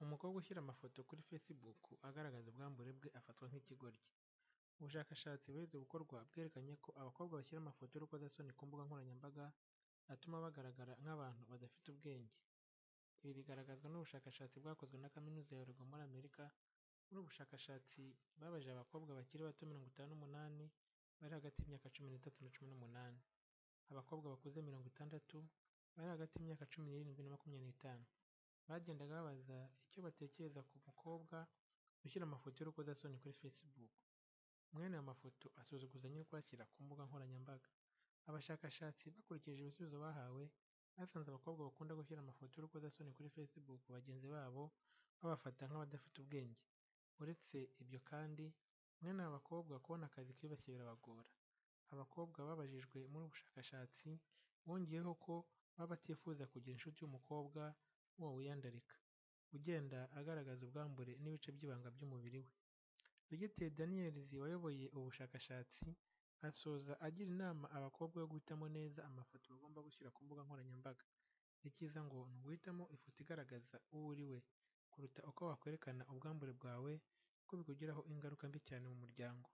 Umukobwa ushyira amafoto kuri Facebook agaragaza ubwambure bwe afatwa nk'ikigoryi. Ubushakashatsi buherutse gukorwa bwerekanye ko abakobwa bashyira amafoto y'urukozasoni ku mbuga nkoranyambaga atuma bagaragara nk'abantu badafite ubwenge. Ibi bigaragazwa n'ubushakashatsi bwakozwe na Kaminuza ya Oregon muri Amerika. Muri ubu bushakashatsi babajije abakobwa bakiri bato 58 bari hagati y'imyaka 13 na 18, abakobwa bakuze 60 bari hagati y'imyaka 17 na 25. Bagendaga babaza icyo batekereza ku mukobwa ushyira amafoto y'urukozasoni kuri Facebook. Mwene ayo mafoto asuzuguza nyiri ukuyashyira ku mbuga nkoranyambaga. Abashakashatsi bakurikije ibisubizo bahawe, basanze abakobwa bakunda gushyira amafoto y'urukozasoni kuri Facebook bagenzi babo babafata nk'abadafite ubwenge. Uretse ibyo kandi, mwene aba bakobwa kubona akazi kiyubashye birabagora. Abakobwa babajijwe muri ubu bushakashatsi bongeyeho ko baba batifuza kugira inshuti y'umukobwa nk'uwo wiyandarika, ugenda agaragaza ubwambure n'ibice by'ibanga by'umubiri we. Dogiteri Daniels wayoboye ubu bushakashatsi, asoza agira inama abakobwa yo guhitamo neza amafoto bagomba gushyira ku mbuga nkoranyambaga. Icyiza ngo ni uguhitamo ifoto igaragaza uwo uri we, kuruta uko wakwerekana ubwambure bwawe kuko bikugiraho ingaruka mbi cyane mu muryango.